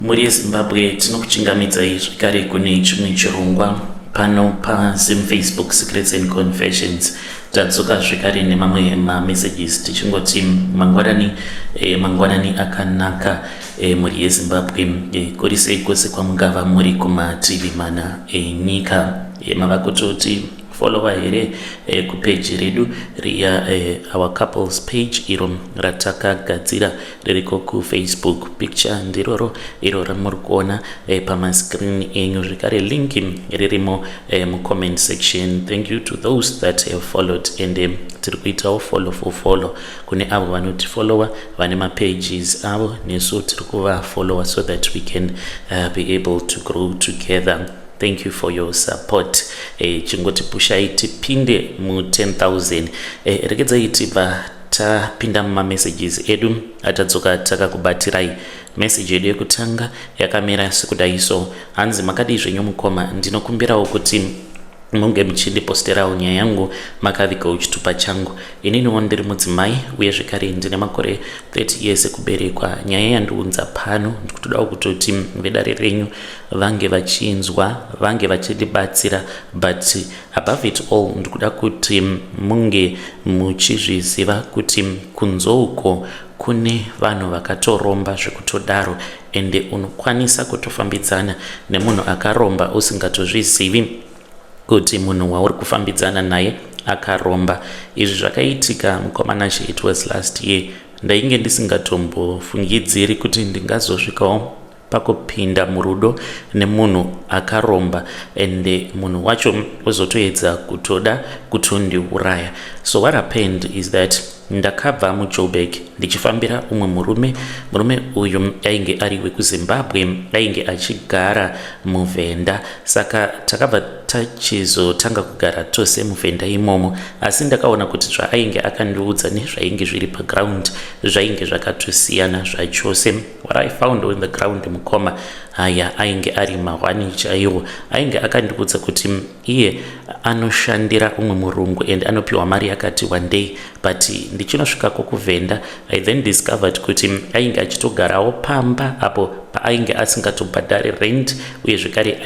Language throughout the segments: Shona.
Mhuri yeZimbabwe, tinokuchingamidzai zvekare kune chimwe chirongwa pano paZim Facebook Secrets and Confessions. Tadzoka zvekare nemamwe mamessages tichingoti mangwanani, mangwanani akanaka, mhuri yeZimbabwe, kuri sei kwose kwamungava muri kumativi mana enyika. Mava kutoti follower here kupeji redu riya, our couples page iro ratakagadzira ririko kuFacebook? Picture ndiroro iro ramuri kuona pamascreen enyu. Zvekare link ririmo mucomment section. Thank you to those that have followed, and tiri kuitawo follow for follow kune avo vanotifollowa vane mapages avo. Nesu tiri kuvafollowa so that we can be able to grow together. Thank you for your support. Chingoti pushai tipinde mu10,000. Regedzai tibva tapinda mumamessages edu atadzoka takakubatirai. Meseji yedu yekutanga yakamira sekudai so. Hanzi, "Makadii zvenyu mukoma? Ndinokumbirawo kuti munge muchindiposterawo nyaya yangu makavigawo chitupa changu. Ininiwo ndiri mudzimai uye zvekare ndine makore 30 years ekuberekwa. Nyaya yandiunza pano, ndikutodawo kutoti vedare renyu vange vachinzwa, vange vachindibatsira, but above it all ndikuda kuti munge muchizviziva kuti kunzouko kune vanhu vakatoromba zvekutodaro, ende unokwanisa kutofambidzana nemunhu akaromba usingatozvizivi kuti munhu wauri kufambidzana naye akaromba. Izvi zvakaitika, mukoma Nashe, it was last year. Ndainge ndisingatombofungidziri kuti ndingazosvikawo pakupinda murudo nemunhu akaromba, ende munhu wacho ozotoedza kutoda kutondiuraya. So what happened is that ndakabva muJoburg ndichifambira umwe murume. Murume uyu ainge ari wekuZimbabwe, ainge achigara muVhenda. Saka takabva tachizotanga kugara tose muVhenda imomo, asi ndakaona kuti zvaainge akandiudza nezvainge zviri paground zvainge zvakatosiyana zvachose. What I found on the ground, mukoma, haya, ainge ari mahwani chaiwo. Ainge akandiudza kuti iye anoshandira umwe murungu and anopiwa mari yakati one day, but ndichinosvikako kuVhenda, I then discovered kuti ainge achitogarawo pamba apo paainge asingatobhadhari rent, uye zvekare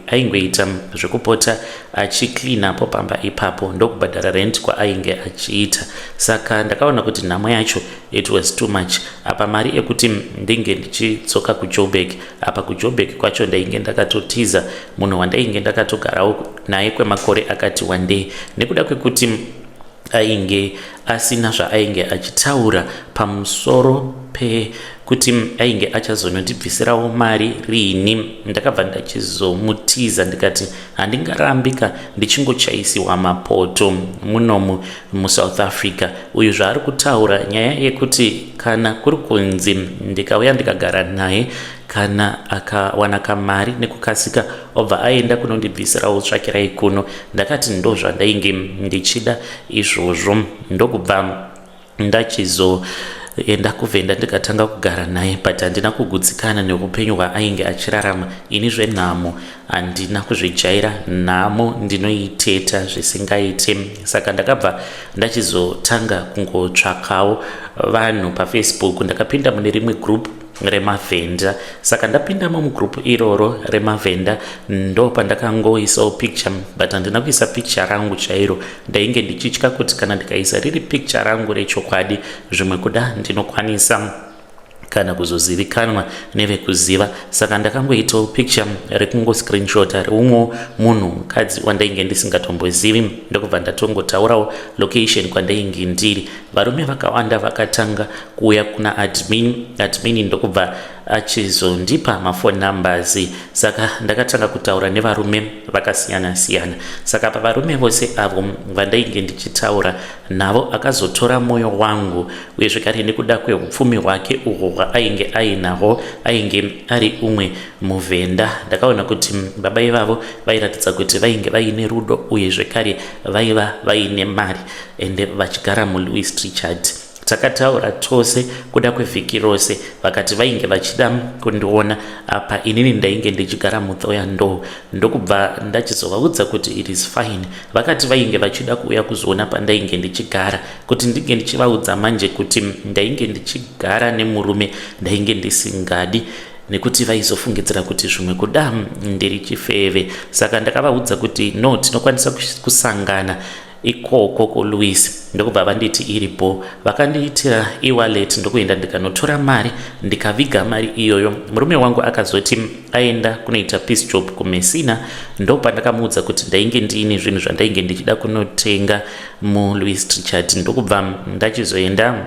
aingoita zvekupota achicleanapo pamba ipapo, ndokubhadhara rent kwaainge achiita. Saka ndakaona kuti nhamo yacho, it was too much. Apa mari ekuti ndinge ndichidzoka kuJoburg, apa kuJoburg kwacho ndainge ndakatotiza munhu wandainge ndakatogarawo naye kwemakore akati one day, nekuda kwekuti ainge asina zvaainge achitaura pamusoro pekuti ainge achazonondibvisirawo mari riini. Ndakabva ndachizomutiza, ndikati handingarambika ndichingochaisiwa mapoto munomu muSouth Africa. Uyu zvaari kutaura nyaya yekuti kana kuri kunzi ndikauya ndikagara naye, kana akawana kamari nekukasika obva aenda kunondibvisirawo tsvakirai kuno. Ndakati ndo zvandainge ndichida izvozvo, ndokubva ndachizoenda kuVhenda, ndikatanga kugara naye, but handina kugutsikana neupenyu hwaainge achirarama. Ini zvenhamo handina kuzvijaira, nhamo ndinoiteta zvisingaite. Saka ndakabva ndachizotanga kungotsvakawo vanhu paFacebook. Ndakapinda mune rimwe group remaVhenda. Saka ndapindamo mugroup iroro remaVhenda, ndo pandakangoisawo picture, but handina kuisa picture rangu chairo. Ndainge ndichitya kuti kana ndikaisa riri picture rangu rechokwadi, zvimwe kuda ndinokwanisa kana kuzozivikanwa nevekuziva. Saka ndakangoitawo picture rekungoscreenshota reumwewo munhu mukadzi wandainge ndisingatombozivi, ndokubva ndatongotaurawo location kwandainge ndiri. Varume vakawanda vakatanga kuuya kuna admin. Admin ndokubva achizondipa maphone numbers. Saka ndakatanga kutaura nevarume vakasiyana siyana. Saka pavarume vose avo vandainge ndichitaura navo, akazotora mwoyo wangu, uye zvekare nekuda kweupfumi hwake uhwo hwaainge ainahwo, ainge ari umwe muVhenda. Ndakaona kuti baba ivavo vairatidza kuti vainge vaine rudo, uye zvekare vaiva vaine mari, ende vachigara muLouis Trichardt. Takataura tose kuda kwevhiki rose. Vakati vainge vachida kundiona, apa inini ndainge ndichigara muThohoyandou. Ndokubva ndachizovaudza kuti it is fine. Vakati vainge vachida kuuya kuzoona pandainge ndichigara, kuti ndinge ndichivaudza manje kuti ndainge ndichigara nemurume ndainge ndisingadi. Nekuti vaizofungidzira kuti zvimwe kuda ndiri chifeve. Saka ndakavaudza kuti no, tinokwanisa kusangana ikoko kuLouis. Ndokubva vanditi iripo. Vakandiitira ewallet, ndokuenda ndikanotora mari, ndikaviga mari iyoyo. Murume wangu akazoti aenda kunoita piece job kuMessina. Ndopandakamuudza kuti ndainge ndiine zvinhu zvandainge ndichida kunotenga muLouis Trichardt. Ndokubva ndachizoenda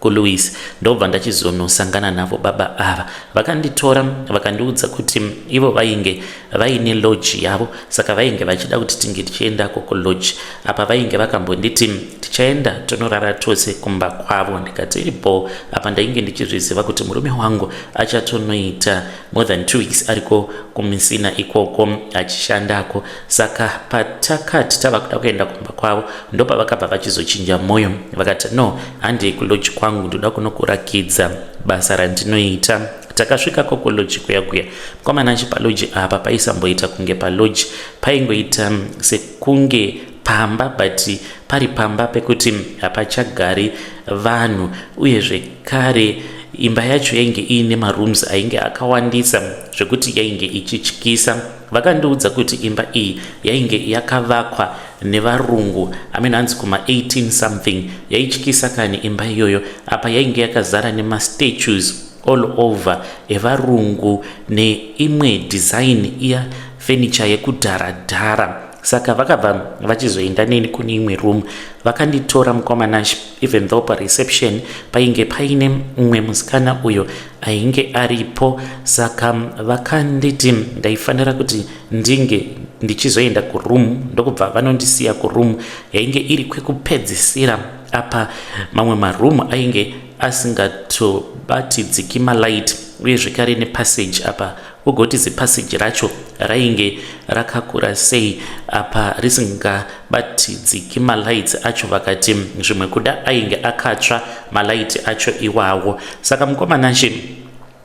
kuLouis, ndobva ndachizonosangana navo baba ava. Vakanditora, vakandiudza kuti ivo vainge vaine lodge yavo, saka vainge vachida kuti tinge tichiendako kulodge. Apa vainge vakambonditi tichaenda tonorara tose kumba kwavo. Ndikati iripo. Apa ndainge ndichizviziva kuti murume wangu achatonoita more than 2 weeks ariko kuMessina ikoko achishandako. Saka patakati tava kuda kuenda kumba kwavo, ndopavakabva vachizochinja mwoyo, vakati, "No, handei kulodge kwangu, ndoda kunokurakidza basa randinoita." Takasvikako kulodge kuya kuya. Mukomana, palodge apa paisamboita kunge palodge, paingoita sekunge pamba, but pari pamba pekuti hapachagari vanhu. Uye zvekare imba yacho yainge iine marooms ainge akawandisa zvekuti yainge ichityisa. Vakandiudza kuti imba iyi yainge yakavakwa nevarungu, amene hanzi kuma18 something. Yaityisa kani imba iyoyo. Apa yainge yakazara nemastatues all over evarungu neimwe design iya, furniture yekudhara-dhara. Saka vakabva vachizoenda neni kune imwe room, vakanditora, mukomanash. Even though pareception painge paine mumwe musikana uyo ainge aripo, saka vakanditi ndaifanira kuti ndinge ndichizoenda kuroom. Ndokubva vanondisiya kuroom yainge iri kwekupedzisira. Apa mamwe maroom ainge asingatobatidziki malight, uye zvekare nepassage. Apa ugoti zipassage racho rainge rakakura sei, apa risingabatidziki malights acho. Vakati zvimwe kuda ainge akatsva malight acho iwawo. Saka mukomanashi,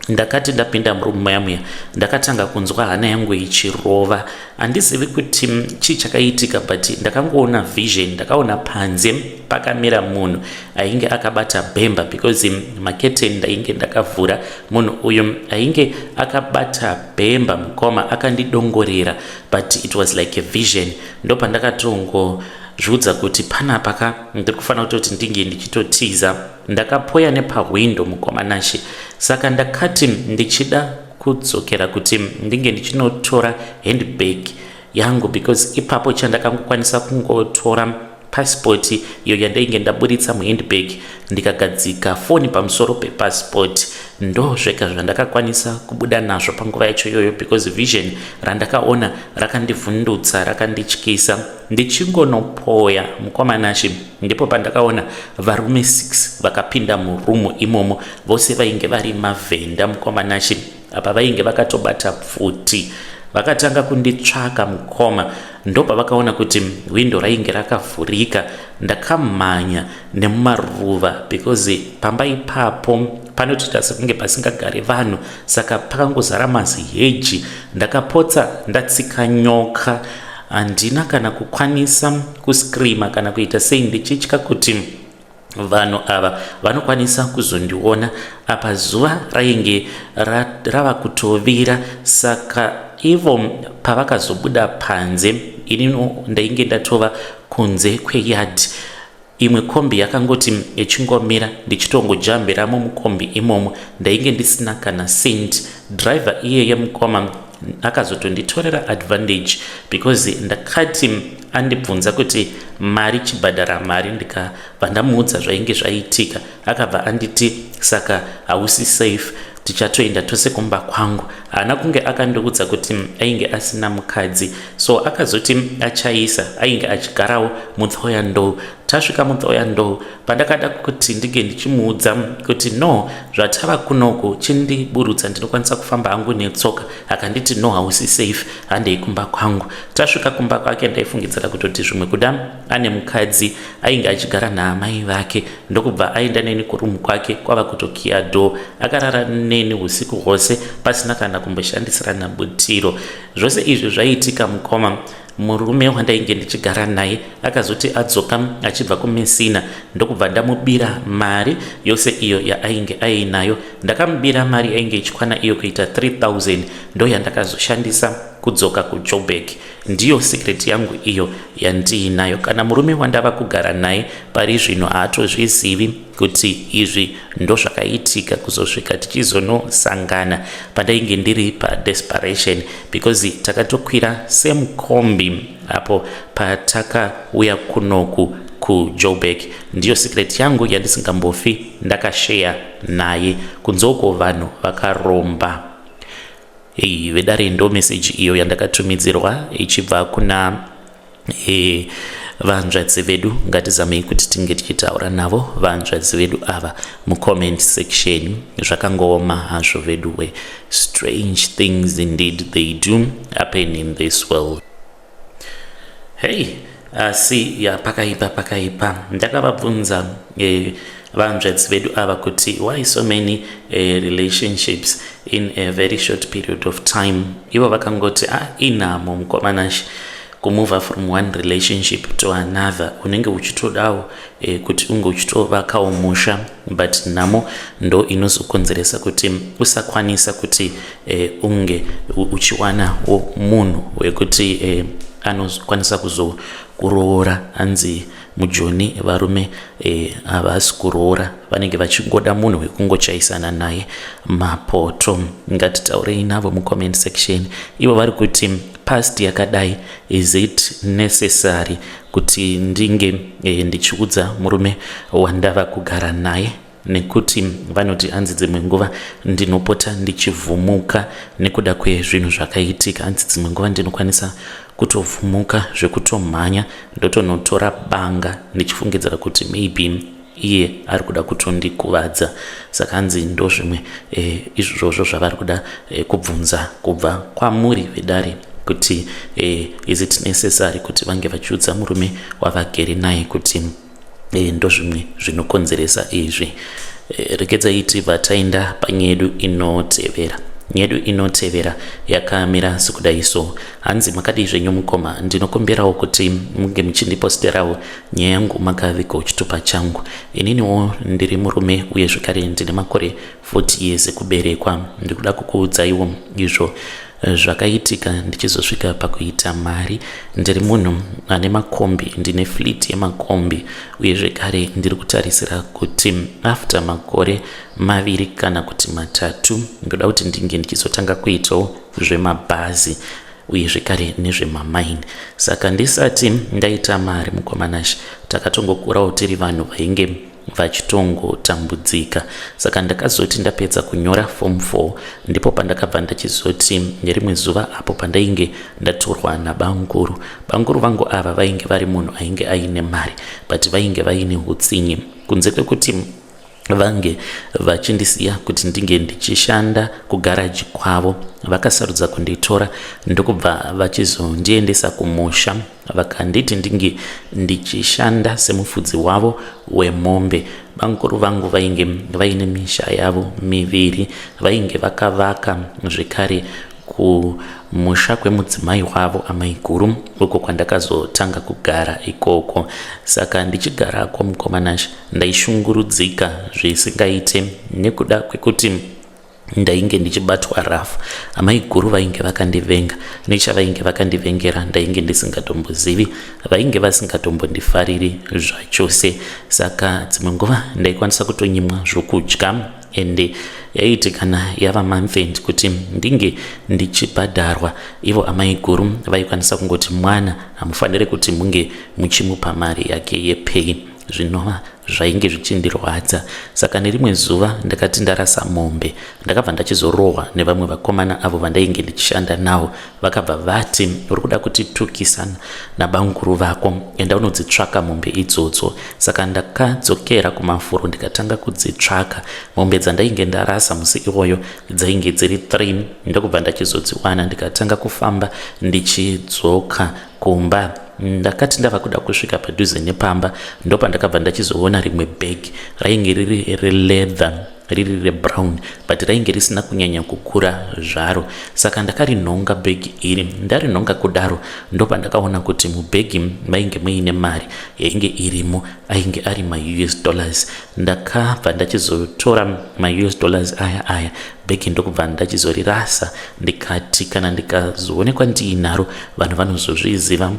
ndakati ndapinda muroom muya muya, ndakatanga kunzwa hana yangu ichirova. Handizivi kuti chii chakaitika, but ndakangoona vision. Ndakaona panze pakamira munhu ainge akabata bhemba, because maketeni ndainge ndakavhura. Munhu uyu ainge akabata bhemba, mukoma, akandidongorera, but it was like a vision. Ndopandakatongozviudza kuti panapa ka ndiri kufanira kutoti ndinge ndichitotiza. Ndakapoya nepahwindo, mukoma Nashe. Saka ndakati ndichida kudzokera kuti ndinge ndichinotora handbag yangu, because ipapo chandakangokwanisa kungotora passport iyo yandainge ndaburitsa muhandbag, ndikagadzika foni pamusoro pepassport. Ndo zvega zvandakakwanisa kubuda nazvo panguva yacho iyoyo, because vision randakaona rakandivhundutsa, rakandityisa. Ndichingonopoya, mukomanashi, ndipo pandakaona varume 6 vakapinda muroom imomo. Vose vainge vari mavhenda, mukomanashi. Apa vainge vakatobata pfuti. Vakatanga kunditsvaka, mukoma. Ndopavakaona kuti hwindo rainge rakavhurika. Ndakamhanya nemumaruva, because pamba ipapo panotoita sekunge pasingagari vanhu, saka pakangozara maziheji. Ndakapotsa ndatsika nyoka. Handina kana kukwanisa kuscreama kana kuita sei, ndichitya kuti vanhu ava vanokwanisa kuzondiona. Apa zuva rainge rava kutovira. Saka ivo pavakazobuda panze, inino ndainge ndatova kunze kweyard. Imwe kombi yakangoti ichingomira, ndichitongojambiramo mukombi imomo. Ndainge ndisina kana cent. Driver iyeye, mukoma, akazotonditorera advantage, because ndakati andibvunza kuti mari, chibhadhara mari. Ndikabva ndamuudza zvainge zvaitika. Akabva anditi, "Saka hausi safe, tichatoenda tose kumba kwangu." Haana kunge akandiudza kuti ainge asina mukadzi. So akazoti achaisa ainge achigarawo muThohoyandou. Tasvika muThohoyandou, pandakada kuti ndinge ndichimuudza kuti, "No, zvatava kunoku, chindiburutsa, ndinokwanisa kufamba hangu netsoka," akanditi, "No, hausi safe, handei kumba kwangu." Tasvika kumba kwake, ndaifungidzira kutoti zvimwe kuda ane mukadzi, ainge achigara naamai vake. Ndokubva aenda neni kuroom kwake, kwava kutokiya door. Akarara neni. neni usiku hwose pasina kana kumboshandisirana butiro. Zvose izvi zvaiitika mukoma. Murume wandainge ndichigara naye akazoti adzoka achibva kuMessina ndokubva ndamubira mari yose iyo yaainge ainayo. Ndakamubira mari yainge ichikwana iyo kuita 3000 ndoyandakazoshandisa kudzoka kuJoburg. Ndiyo secret yangu iyo yandiinayo. Kana murume wandava kugara naye pari zvino haatozvizivi kuti izvi ndozvakaitika kuzosvika tichizonosangana pandainge ndiri padesperation because takatokwira same kombi apo patakauya kunoku kuJoburg. Ndiyo secret yangu yandisingambofi ndakasheya naye. Kunze uko vanhu vakaromba. Hey, vedare ndo message iyo yandakatumidzirwa ichibva kuna e, vanzvadzi vedu. Ngatizamei kuti tinge tichitaura navo vanzvadzi vedu ava mucomment section. Zvakangooma hazvo veduwe. Strange things indeed they do happen in this world. Hey, asi ya pakaipa pakaipa. Ndakavabvunza vanzvadzi vedu ava kuti why so many relationships in a very short period of time. Ivo vakangoti, ah, inhamo mukomanashi, kumova from one relationship to another. Unenge uchitodawo kuti unge uchitovakawo musha, but nhamo ndo inozokonzeresa kuti usakwanisa kuti unge uchiwanawo munhu wekuti anokwanisa kuzokuroora. Anzi mujoni varume havasi kuroora, vanenge vachingoda munhu wekungochaisana naye mapoto. Ngatitaurei navo mucomment section. Ivo vari kuti past yakadai, is it necessary kuti ndinge ndichiudza murume wandava kugara naye? Nekuti vanoti hanzi dzimwe nguva ndinopota ndichivhumuka nekuda kwezvinhu zvakaitika. Hanzi dzimwe nguva ndinokwanisa kutovhumuka zvekutomhanya, ndotonotora banga ndichifungidzira kuti maybe iye ari kuda kutondikuvadza. Saka hanzi ndo zvimwe izvozvo zvavari kuda kubvunza kubva kwamuri vedare, kuti is it necessary kuti vange vachiudza murume wavagere naye kuti ndo zvimwe zvinokonzeresa izvi? Regedzai tibva taenda panyaya yedu inotevera. Nyedu inotevera yakamira sekudai so. Hanzi, makadii zvenyu mukoma? Ndinokumbirawo kuti munge muchindiposterawo nyaya yangu makavigawo chitupa changu. Ininiwo ndiri murume uye zvekare ndine makore 40 years ekuberekwa. Ndikuda kukuudzaiwo izvo zvakaitika ndichizosvika pakuita mari. Ndiri munhu ane makombi, ndine fleet yemakombi, uye zvekare ndiri kutarisira kuti after makore 2 kana kuti 3 ndoda kuti ndinge ndichizotanga kuitawo zvemabhazi uye zvekare nezvemamaini. Saka ndisati ndaita mari, mukomanashi, takatongokurawo tiri vanhu vainge vachitongotambudzika. Saka ndakazoti ndapedza kunyora form 4, ndipo pandakabva ndachizoti nerimwe zuva apo pandainge ndatorwa nabanguru. Banguru vangu ava vainge vari munhu ainge aine mari, but vainge vaine utsinye. Kunze kwekuti vange vachindisiya kuti ndinge ndichishanda kugaraji kwavo, vakasarudza kunditora ndokubva vachizondiendesa kumusha. Vakanditi ndinge ndichishanda semufudzi wavo wemombe. Banguru vangu vainge vaine misha yavo miviri, vainge vakavaka zvekare kumusha kwemudzimai wavo amaiguru, uko kwandakazotanga kugara ikoko. Saka ndichigarako, mukomanashi, ndaishungurudzika zvisingaite nekuda kwekuti ndainge ndichibatwa rafu. Amaiguru vainge vakandivenga. Nechavainge vakandivengera ndainge ndisingatombozivi. Vainge vasingatombondifariri zvachose. Saka dzimwe nguva ndaikwanisa kutonyimwa zvokudya, ende yaiti kana yava month end kuti ndinge ndichibhadharwa, ivo amaiguru vaikwanisa kungoti mwana hamufaniri kuti munge muchimupa mari yake yepay, zvinova zvainge zvichindirwadza. Saka nerimwe zuva ndakati ndarasa mombe, ndakabva ndachizorohwa nevamwe vakomana avo vandainge ndichishanda navo. Vakabva vati, uri kuda kutitukisa nabanguru vako, enda unodzitsvaka mombe idzodzo. Saka ndakadzokera kumafuro ndikatanga kudzitsvaka mombe dzandainge ndarasa musi iwoyo. Dzainge dziri 3, ndokubva ndachizodziwana, ndikatanga kufamba ndichidzoka kumba. Ndakati ndava kuda kusvika padhuze nepamba, ndopandakabva ndachizoona rimwe bhegi rainge riri releather. riri rebrown, but rainge risina kunyanya kukura zvaro. Saka ndakarinhonga bhegi iri. Ndarinhonga kudaro, ndopandakaona kuti mubhegi mainge muine mari yainge irimo, ainge ari maUS dollars. Ndakabva ndachizotora maUS dollars aya, bhegi ndokubva ndachizorirasa. Ndikati kana ndikazoonekwa ndiinaro, vanhu vanozozviziva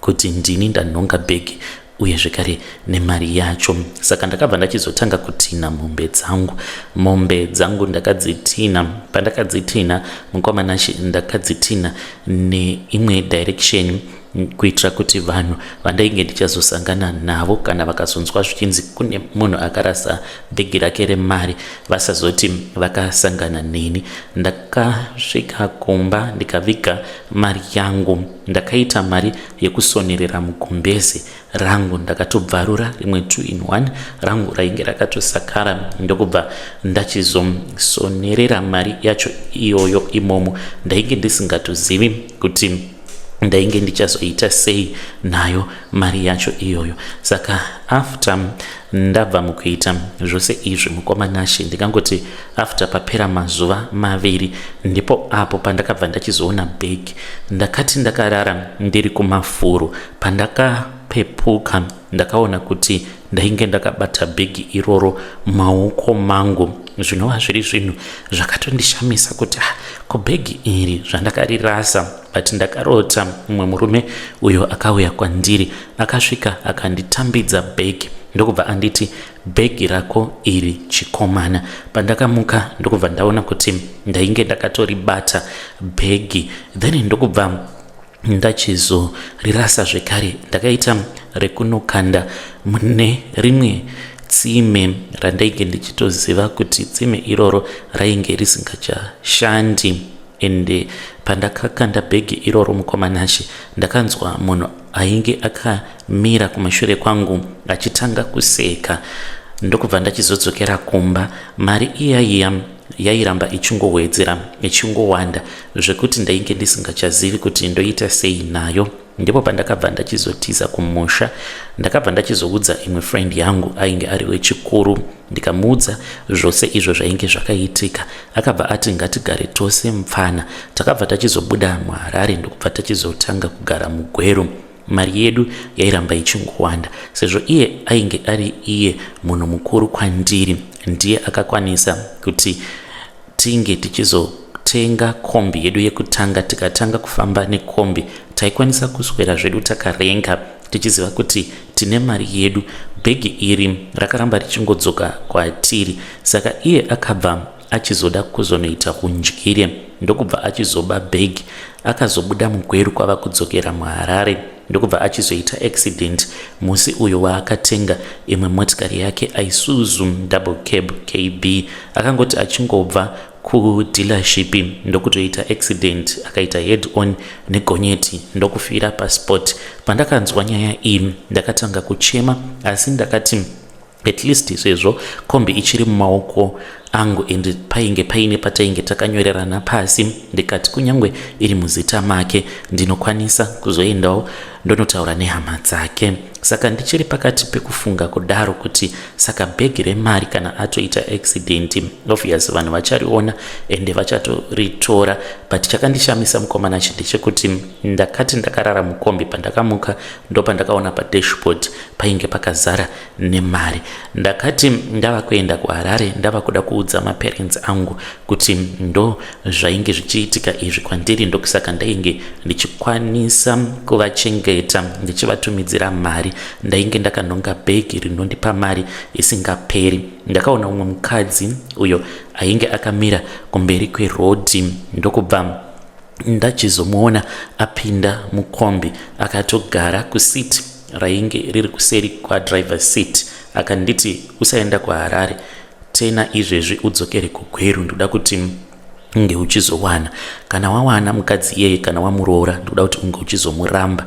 kuti ndini ndanhonga bhegi uye zvekare nemari yacho. Saka ndakabva ndachizotanga kutina mombe dzangu. Mombe dzangu ndakadzitina. Pandakadzitina, mukoma Nashe, ndakadzitina neimwe direction kuitira kuti vanhu vandainge ndichazosangana navo, kana vakazonzwa zvichinzi kune munhu akarasa bhegi rake remari, vasazoti vakasangana neni. Ndakasvika kumba, ndikaviga mari yangu. Ndakaita mari yekusonerera mugumbeze rangu. Ndakatobvarura rimwe 2 in 1 rangu rainge rakatosakara, ndokubva ndachizosonerera mari yacho iyoyo imomo. Ndainge ndisingatozivi kuti ndainge ndichazoita sei nayo mari yacho iyoyo. Saka after ndabva mukuita zvose izvi, mukoma Nashe, ndingangoti after papera mazuva 2, ndipo apo pandakabva ndachizoona bhegi. Ndakati ndakarara ndiri kumafuru, pandakapepuka ndakaona kuti ndainge ndakabata bhegi iroro maoko mangu, zvinova zviri zvinhu zvakatondishamisa kuti, ah, kubhegi iri zvandakarirasa. But ndakarota mumwe murume uyo akauya kwandiri, akasvika akanditambidza bhegi, ndokubva anditi, "Bhegi rako iri, chikomana." Pandakamuka, ndokubva ndaona kuti ndainge ndakatoribata bhegi, then ndokubva ndachizorirasa zvekare. Ndakaita rekunokanda mune rimwe tsime randainge ndichitoziva kuti tsime iroro rainge risingachashandi. Ende pandakakanda bhegi iroro, mukoma Nashe, ndakanzwa munhu ainge akamira kumashure kwangu achitanga kuseka, ndokubva ndachizodzokera kumba. Mari iya iya yairamba ichingowedzera, ichingowanda, zvekuti ndainge ndisingachazivi kuti ndoita sei nayo. Ndipo pandakabva ndachizotiza kumusha. Ndakabva ndachizoudza imwe friend yangu ainge ari wechikuru, ndikamuudza zvose izvo zvainge zvakaitika. Akabva ati, "Ngatigare tose, mupfana." Takabva tachizobuda muHarare, ndokubva tachizotanga kugara muGweru. Mari yedu yairamba ichingowanda. Sezvo iye ainge ari iye munhu mukuru kwandiri, ndiye akakwanisa kuti tinge tichizotenga kombi yedu yekutanga. Tikatanga kufamba nekombi. Taikwanisa kuswera zvedu takarenga, tichiziva kuti tine mari yedu. Bhegi iri rakaramba richingodzoka kwatiri. Saka iye akabva achizoda kuzonoita undyire, ndokubva achizoba bhegi. Akazobuda muGweru kwava kudzokera muHarare, ndokubva achizoita accident musi uyo waakatenga imwe motikari yake, Isuzu double cab KB. Akangoti achingobva kudealership, ndokutoita accident, akaita head on negonyeti, ndokufira paspot. Pandakanzwa nyaya iyi, ndakatanga kuchema, asi ndakati at least sezvo kombi ichiri mumaoko angu and painge paine patainge takanyorerana pasi, ndikati kunyange iri muzita make, ndinokwanisa kuzoendawo ndonotaura nehama dzake. Saka ndichiri pakati pekufunga kudaro kuti saka bhegi remari kana atoita accident, obvious vanhu vachariona ende vachatoritora. But chakandishamisa, mukoma Nashe, ndechekuti ndakati ndakarara mukombi, pandakamuka ndopandakaona padashboard painge pakazara nemari. Ndakati ndava kuenda kuHarare, ndava kuda kuudza maparents angu kuti ndo zvainge zvichiitika izvi kwandiri, ndokusaka ndainge ndichikwanisa kuvachengeta ndichivatumidzira mari, ndainge ndakanhonga bhegi rinondipa mari isingaperi. Ndakaona umwe mukadzi uyo ainge akamira kumberi kwerodhi, ndokubva ndachizomuona apinda mukombi, akatogara kuseat rainge riri kuseri kwadriver seat. Akanditi, "Usaenda kuHarare tena izvezvi, udzokere kuGweru. Ndoda kuti unge uchizowana, kana wawana mukadzi iyeye, kana wamuroora, ndoda kuti unge uchizomuramba."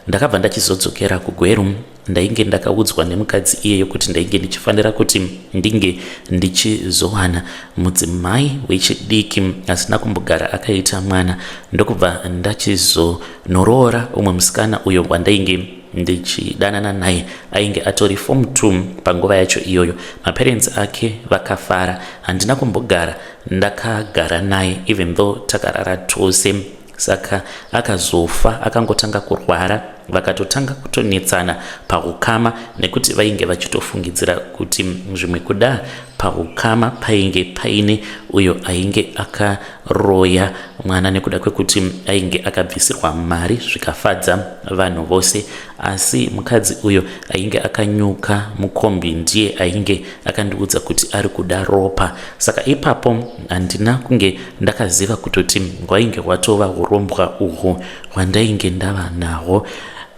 Ndakabva ndachizodzokera kuGweru. Ndainge ndakaudzwa nemukadzi iyeyo kuti ndainge ndichifanira kuti ndinge ndichizowana mudzimai wechidiki asina kumbogara akaita mwana, ndokubva ndachizonoroora umwe musikana uyo wandainge ndichidanana naye ainge atori form 2 panguva yacho iyoyo. Maparents ake vakafara. Handina kumbogara ndakagara naye even though takarara tose. Saka akazofa akangotanga kurwara, vakatotanga kutonetsana paukama nekuti vainge vachitofungidzira kuti zvimwe kuda paukama painge paine uyo ainge akaroya mwana nekuda kwekuti ainge akabvisirwa mari zvikafadza vanhu vose. Asi mukadzi uyo ainge akanyuka mukombi ndiye ainge akandiudza kuti ari kuda ropa. Saka ipapo handina kunge ndakaziva kutoti hwainge hwatova urombwa uhwu hwandainge ndava nahwo.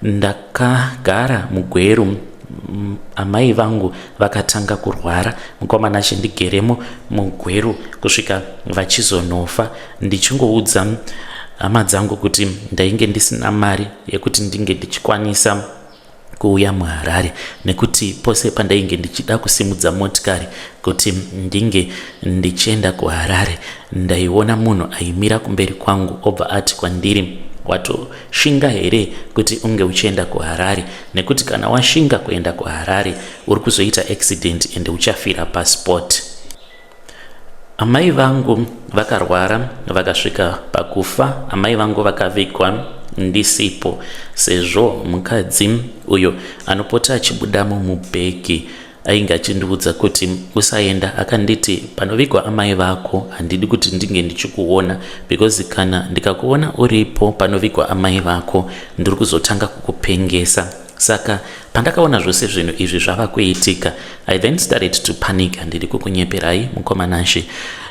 Ndakagara muGweru, amai vangu vakatanga kurwara. Mukomana achindigeremo muGweru kusvika vachizonofa, ndichingoudza hama dzangu kuti ndainge ndisina mari yekuti ndinge ndichikwanisa kuuya muHarare, nekuti pose pandainge ndichida kusimudza motikari kuti ndinge ndichienda kuHarare, ndaiona munhu aimira kumberi kwangu obva ati kwandiri, "Watoshinga here kuti unge uchienda kuHarare? Nekuti kana washinga kuenda kuHarare, uri kuzoita accident ende uchafira paspot." Amai vangu vakarwara vakasvika pakufa. Amai vangu vakavigwa ndisipo, sezvo mukadzi uyo anopota achibudamo mubhegi ainge achindiudza kuti usaenda. Akanditi, "Panovigwa amai vako handidi kuti ndinge ndichikuona, because kana ndikakuona uripo panovigwa amai vako, ndiri kuzotanga kukupengesa." Saka pandakaona zvose zvinhu izvi zvava kuitika, I then started to panic. Handidi kukunyeperai, mukomanashe.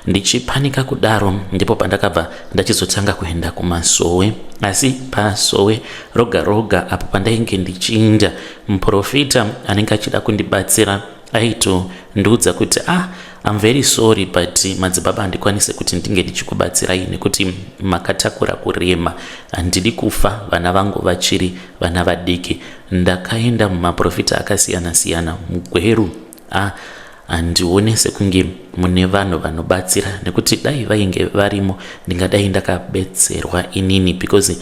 Ndichipanika kudaro, ndipo pandakabva ndachizotanga kuenda kumasowe. Asi pasowe roga roga apo pandainge ndichiinda, muprofita anenge achida kundibatsira aitondiudza kuti, "Ah, I'm very sorry, but madzibaba, handikwanisi kuti ndinge ndichikubatsirai nekuti makatakura kurema. Handidi kufa vana vangu vachiri vana vadiki." Ndakaenda mumaprofita akasiyana-siyana muGweru. Ah, handione sekunge mune vanhu vanobatsira, nekuti dai vainge varimo ndingadai ndakabetserwa inini, because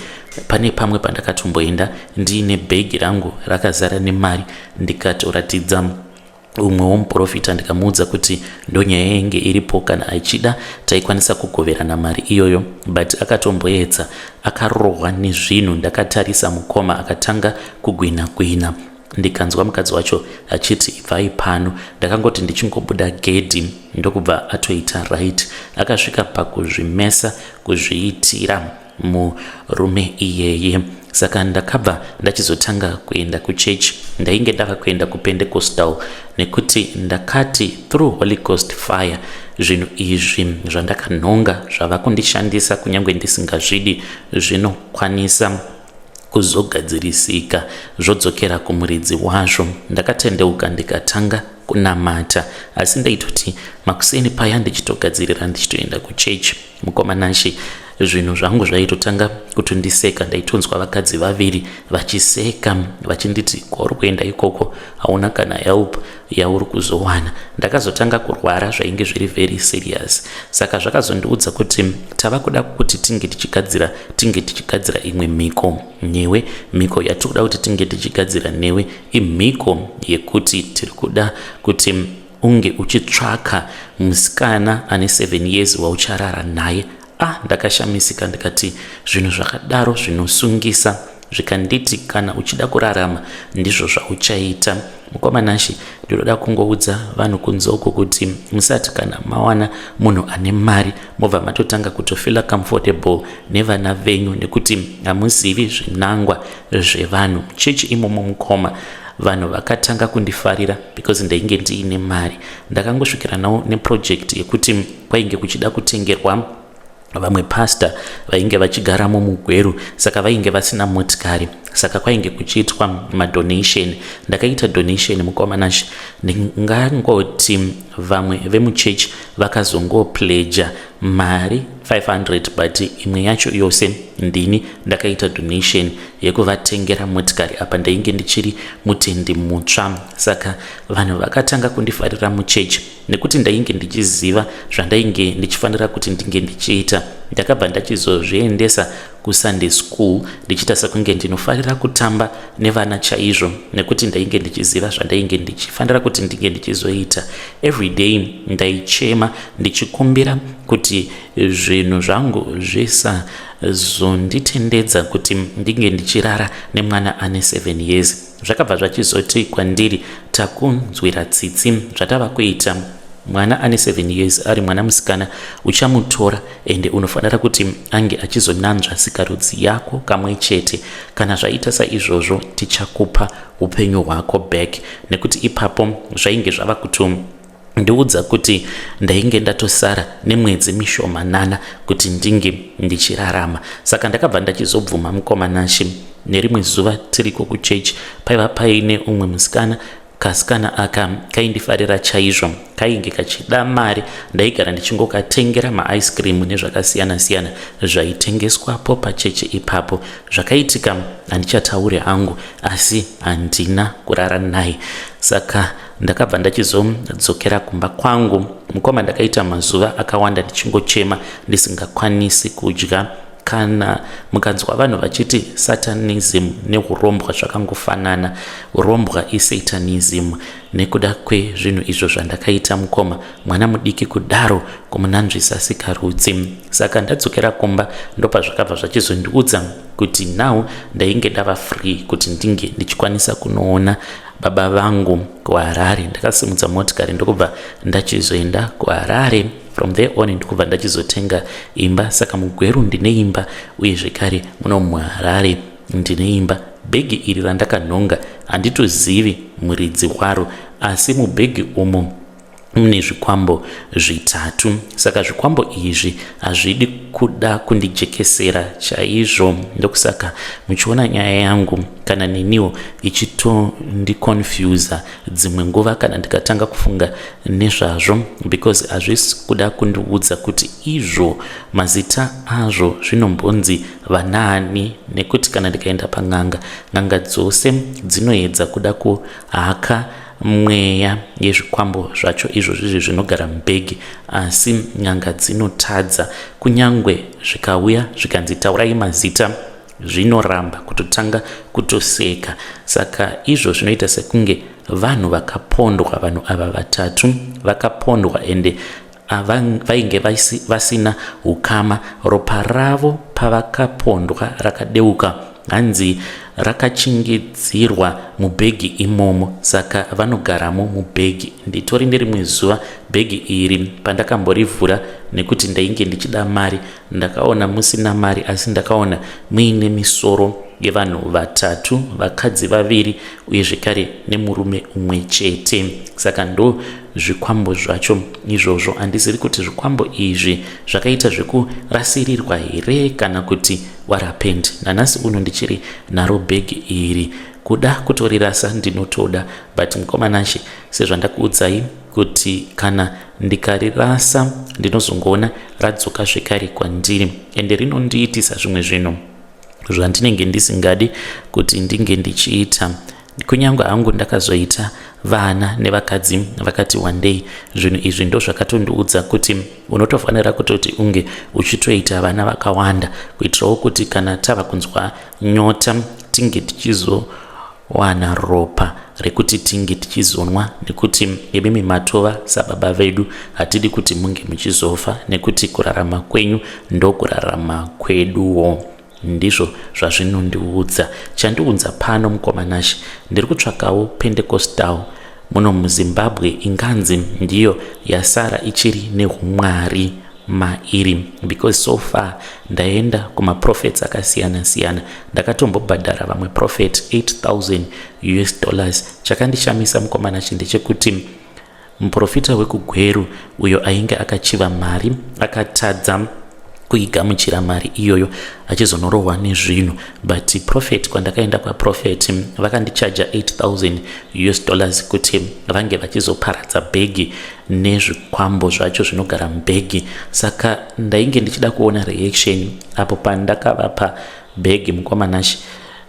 pane pamwe pandakatomboenda ndiine bhegi rangu rakazara nemari, ndikatoratidza umwe womuprofita, ndikamuudza kuti ndonyaya yainge iripo, kana achida taikwanisa kugoverana mari iyoyo. But akatomboedza, akarohwa nezvinhu ndakatarisa. Mukoma akatanga kugwina gwina, ndikanzwa mukadzi wacho achiti, "Ibvai pano." Ndakangoti ndichingobuda gedhi, ndokubva atoita right. Akasvika pakuzvimesa, kuzviitira murume iyeye. Saka ndakabva ndachizotanga kuenda kuchechi. Ndainge ndava kuenda kuPentecostal, nekuti ndakati through Holy Ghost fire, zvinhu izvi zvandakanhonga zvava kundishandisa, kunyange ndisingazvidi, zvinokwanisa kuzogadzirisika zvodzokera kumuridzi wazvo. Ndakatendeuka, ndikatanga kunamata. Asi ndaitoti makuseni paya ndichitogadzirira ndichitoenda kuchechi, mukomanashe, zvinhu zvangu zvaitotanga kutondiseka. Ndaitonzwa vakadzi vaviri vachiseka vachinditi, "Kwauri kuenda ikoko hauna kana help yauri kuzowana." Ndakazotanga kurwara zvainge zviri very serious. Saka zvakazondiudza kuti tava kuda kuti tinge tichigadzira imwe mhiko newe. Mhiko yatiri kuda kuti tinge tichigadzira newe imhiko yekuti tiri kuda kuti unge uchitsvaka musikana ane 7 years waucharara naye. Ah, ndakashamisika, ndikati, "Zvinhu zvakadaro zvinosungisa." Zvikanditi, "Kana uchida kurarama, ndizvo zvauchaita." Mukomanashi, ndinoda kungoudza vanhu kunze uko kuti musati kana mawana munhu ane mari mobva matotanga kutofeela comfortable nevana venyu, nekuti hamuzivi zvinangwa zvevanhu. Chechi imomo, mukoma, vanhu vakatanga kundifarira because ndainge ndiine mari. Ndakangosvikiranawo neproject yekuti kwainge kuchida kutengerwa vamwe pasta vainge vachigaramo muGweru, saka vainge vasina motikari. Saka kwainge kuchiitwa madonation. Ndakaita donation, mukomanashi. Ndingangoti vamwe vemuchechi vakazongopledga mari 500, but imwe yacho yose ndini ndakaita donation yekuvatengera motikari. Apa ndainge ndichiri mutendi mutsva. Saka vanhu vakatanga kundifarira muchechi nekuti ndainge ndichiziva zvandainge ndichifanira kuti ndinge ndichiita. Ndakabva ndachizozviendesa kuSunday school ndichiita sekunge ndinofarira kutamba nevana chaizvo nekuti ndainge ndichiziva zvandainge ndichifanira kuti ndinge ndichizoita. Everyday ndaichema ndichikumbira kuti zvinhu zvangu zvisazonditendedza kuti ndinge ndichirara nemwana ane 7 years. Zvakabva zvachizoti kwandiri takunzwira tsitsi zvatava kuita mwana ane 7 years ari mwana musikana uchamutora ende unofanira kuti ange achizonanzva sikarudzi yako kamwe chete. Kana zvaita saizvozvo tichakupa upenyu hwako back nekuti ipapo zvainge zvava kuto ndiudza kuti ndainge ndatosara nemwedzi mishomanana kuti ndinge ndichirarama. Saka ndakabva ndachizobvuma mukoma Nashe. Nerimwe zuva tiriko kuchechi paiva paine umwe musikana. Kasikana aka kaindifarira chaizvo, kainge kachida mari. Ndaigara ndichingokatengera maice cream nezvakasiyana siyana zvaitengeswapo pachechi ipapo. Zvakaitika handichatauri hangu, asi handina kurara naye. Saka ndakabva ndachizodzokera kumba kwangu. Mukoma, ndakaita mazuva akawanda ndichingochema ndisingakwanisi kudya. Kana mukanzwa vanhu vachiti satanism neurombwa zvakangofanana, urombwa isatanism nekuda kwezvinhu izvo zvandakaita mukoma, mwana mudiki kudaro kumunanzvisa sikarudzi. Saka ndadzokera kumba ndopazvakabva zvachizondiudza kuti now ndainge ndava free kuti ndinge ndichikwanisa kunoona baba vangu kuHarare. Ndakasimudza motikari ndokubva ndachizoenda kuHarare. From there on ndikubva ndachizotenga imba. Saka muGweru ndine imba uye zvekare muno muHarare ndine imba. Bhegi iri randakanhonga handitozivi muridzi waro, asi mubhegi umo mune zvikwambo zvitatu. Saka zvikwambo izvi hazvidi kuda kundijekesera chaizvo, ndokusaka muchiona nyaya yangu kana neniwo ichitondiconfusa dzimwe nguva kana ndikatanga kufunga nezvazvo, because hazvisi kuda kundiudza kuti izvo mazita azvo zvinombonzi vanaani, nekuti kana ndikaenda pan'anga, n'anga dzose dzinoedza kuda kuhaka mweya yezvikwambo zvacho izvo zvizvi zvinogara mubhegi, asi n'anga dzinotadza. Kunyangwe zvikauya zvikanzi taurai mazita, zvinoramba kutotanga kutoseka. Saka izvo zvinoita sekunge vanhu vakapondwa. Vanhu ava vatatu vakapondwa ende vainge vasina ukama. Ropa ravo pavakapondwa rakadeuka, hanzi rakachingidzirwa mubhegi imomo, saka vanogaramo mubhegi. Nditori nerimwe zuva bhegi iri pandakamborivhura nekuti ndainge ndichida mari, ndakaona musina mari, asi ndakaona muine misoro yevanhu vatatu, vakadzi vaviri uye zvekare nemurume umwe chete. Saka ndo zvikwambo zvacho izvozvo. Handizivi kuti zvikwambo izvi zvakaita zvekurasirirwa here kana kuti what happened. Nanhasi uno ndichiri naro bhegi iri, kuda kutorirasa ndinotoda, but mukoma Nashe, sezvandakuudzai kuti kana ndikarirasa ndinozongoona radzoka zvekare kwandiri, ende rinondiitisa zvimwe zvinhu zvandinenge ndisingadi kuti ndinge ndichiita. Kunyange hangu ndakazoita vana nevakadzi vakati wandei, zvinhu izvi ndo zvakatondiudza kuti unotofanira kutoti unge uchitoita vana vakawanda, kuitirawo kuti kana tava kunzwa nyota tinge tichizowana ropa rekuti tinge tichizonwa, nekuti imimi matova sababa vedu, hatidi kuti munge muchizofa, nekuti kurarama kwenyu ndokurarama kweduwo. Ndizvo zvazvinondiudza. Chandiunza pano mukoma Nashe, ndiri kutsvakawo Pentecostal muno muZimbabwe inganzi ndiyo yasara ichiri nehumwari mairi, because so far ndaenda kumaprophets akasiyana siyana. Ndakatombobhadhara vamwe prophet 8000 US dollars. Chakandishamisa mukoma Nashe ndechekuti muprofita wekuGweru uyo ainge akachiva mari akatadza kuigamuchira mari iyoyo achizonorohwa nezvinhu, but prophet kwandakaenda kwaprophet vakandichaja 8000 US dollars kuti vange vachizoparadza bhegi nezvikwambo zvacho zvinogara mubhegi. Saka ndainge ndichida kuona reaction apo pandakavapa bhegi mukoma Nashe.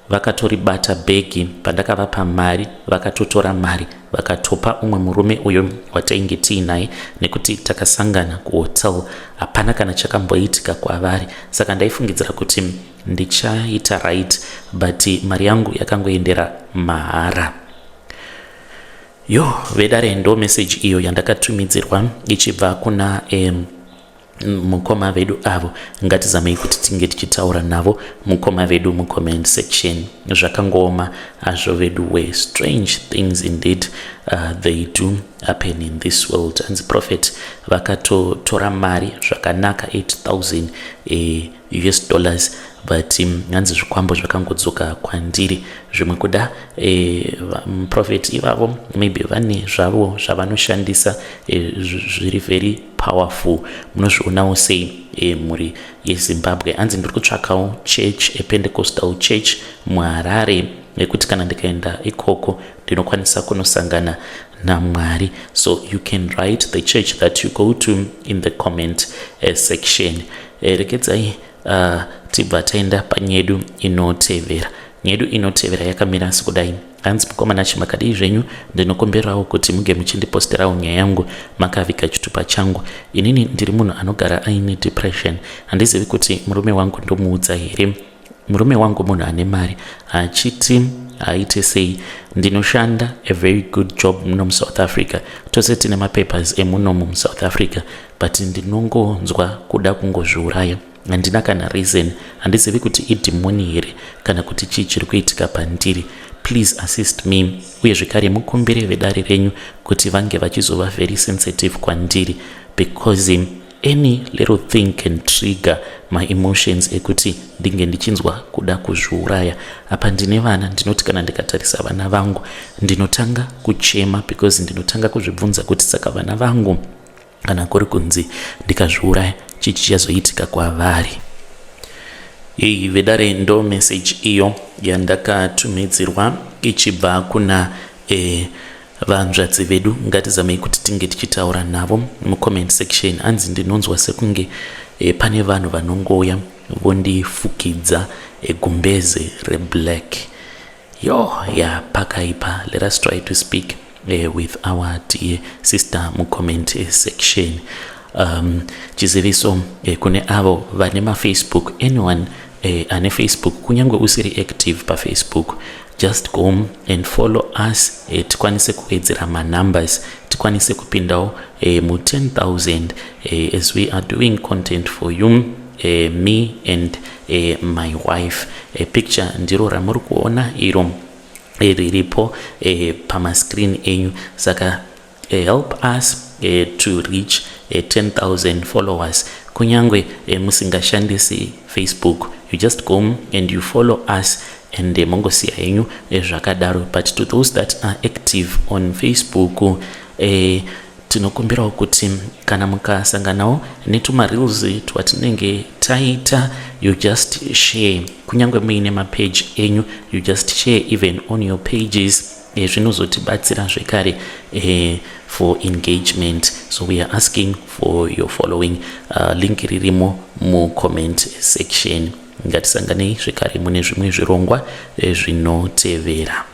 Vakatoribata bhegi pandakavapa mari, vakatotora mari vakatopa umwe murume uyo watainge tiinaye nekuti takasangana kuhotel. Hapana kana chakamboitika kwavari, saka ndaifungidzira kuti ndichaita right, but mari yangu yakangoendera mahara. Yo vedare, ndo message iyo yandakatumidzirwa ichibva kuna mukoma vedu avo. Ngatizamei kuti tinge tichitaura navo mukoma vedu mucomment section. Zvakangooma azvo vedu we. Strange things indeed, they do happen in this world. Hanzi prophet vakatotora mari zvakanaka, 8000 US dollars, but hanzi zvikwambo zvakangodzoka kwandiri. Zvimwe kuda prophet ivavo maybe vane zvavo zvavanoshandisa zviri very powerful. Munozvionawo sei, mhuri yeZimbabwe? Hanzi ndiri kutsvakawo church, ePentecostal church muHarare, nekuti kana ndikaenda ikoko ndinokwanisa kunosangana naMwari. So you can write the church that you go to in the comment section. Regedzai tibva taenda panyedu inotevera. Nyedu inotevera yakamira sekudai. Hanzi, "Mukomana chimakadii zvenyu? Ndinokumbirawo kuti muge muchindiposterawo nyaya yangu makaviga chitupa changu. Inini ndiri munhu anogara aine depression. Handizivi kuti murume wangu ndomuudza here. Murume wangu munhu ane mari, achiti haite sei. Ndinoshanda a very good job muno muSouth Africa. Tose tine mapapers emunomu muSouth Africa, but ndinongonzwa kuda kungozviuraya. Handina kana reason. Handizivi kuti idhimoni here kana kuti chii chiri kuitika pandiri. Please assist me, uye zvekare mukumbire vedare renyu kuti vange vachizova very sensitive kwandiri, because any little thing can trigger my emotions ekuti ndinge ndichinzwa kuda kuzviuraya. Apa ndine vana. Ndinoti kana ndikatarisa vana vangu ndinotanga kuchema, because ndinotanga kuzvibvunza kuti saka vana vangu, kana kuri kunzi ndikazviuraya, chii chichazoitika kwavari?" Iyi vedare ndo message iyo yandakatumidzirwa ichibva kuna vanzvadzi vedu. Ngatizamei kuti tinge tichitaura navo mucomment section. Hanzi, "Ndinonzwa sekunge pane vanhu vanongouya vondifukidza gumbeze reblack." Yo ya, pakaipa. Let us try to speak with our dear sister mucomment section. Chiziviso kune avo vane maFacebook. Anyone ane Facebook, kunyange usiri active paFacebook, just go and follow us, tikwanise kuwedzera manumbers, tikwanise kupindawo mu10 000 as we are doing content for you, me and my wife. Picture ndiro ramuri kuona iro riripo pamascreen enyu. Saka help us to reach 10 000 followers. Kunyange musingashandisi Facebook, you just go and you follow us and mongosiya henyu zvakadaro. But to those that are active on Facebook, tinokumbirawo kuti kana mukasanganawo netumareels twatinenge taita, you just share. Kunyange muine mapage enyu, you just share even on your pages. Zvinozotibatsira zvekare for engagement. So we are asking for your following. Link ririmo mucomment section. Ngatisanganei zvekare mune zvimwe zvirongwa zvinotevera.